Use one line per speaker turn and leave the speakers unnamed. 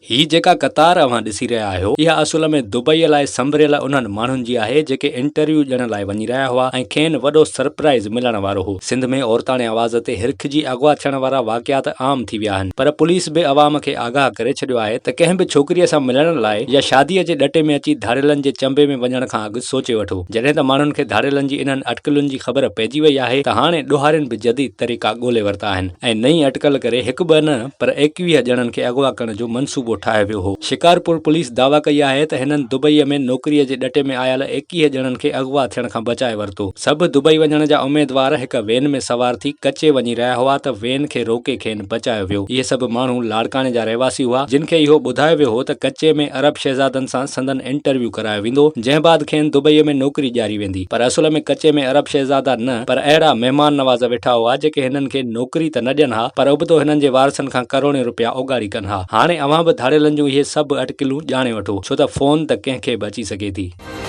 هي جيڪا قطار اوهان ڏسي رهيا آهيو، اها اصل ۾ دبئيء لاء سنڀريل انهن ماڻهن جي آهي، جيڪي انٽرويو ڏيڻ لاء وڃي رهيا هئا ۽ کين وڏو سرپرائيز ملڻ وارو هو. سنڌ ۾ عورتاڻي آواز تي هرکجي اغوا ٿيڻ وارا واقعا ته عام ٿي ويا آهن، پر پوليس به عوام کي آگاهه ڪري ڇڏيو آهي ته ڪنهن به ڇوڪريء سان ملڻ لاء يا شاديء جي ڏٽي ۾ اچي ڌاڙيلن جي چنبي ۾ وڃڻ کان اڳ سوچي وٺو. جڏهن ته ماڻهن کي ڌاڙيلن جي انهن اٽڪلن جي خبر پئجي وئي آهي ته هاڻي ڏوهارين به جديد طريقا ڳولي ورتا آهن ۽ نئين اٽڪل ڪري هڪ ٻه نه پر 21 ڄڻن کي اغوا ڪرڻ جو منصوبو ٺاهيو ويو هو. شڪارپور پوليس دعويٰ ڪئي آهي ته هنن دبئيء ۾ نوڪريء جي ڏٽي ۾ آيل 21 ڄڻن کي اغوا ٿيڻ کان بچائي ورتو. سڀ دبئي وڃڻ جا اميدوار هڪ وين ۾ سوار ٿي ڪچي وڃي رهيا هئا ته وين کي روڪي کين بچايو ويو. اهي سڀ ماڻهو لاڙڪاڻي جا رهواسي هئا، جن کي اهو ٻڌايو ويو هو ته ڪچي ۾ عرب شهزادن سان سندن انٽرويو ڪرايو ويندو، جنهن بعد کين دبئيء ۾ نوڪري ڏياري ويندي. پر اصل ۾ ڪچي ۾ عرب شهزادا نه پر اهڙا مهمان نواز ويٺا هئا، جيڪي هنن کي نوڪري ته نه ڏين ها پر ابتو هنن جي وارثن کان ڪروڙين روپيا اوڳاڙي ڪن ها. هاڻي اوهان به ڌاڙيلن جون اهي سڀ اٽڪلون ڄاڻي وٺو، ڇو ته فون ته ڪنهن کي به اچي سگهي ٿي.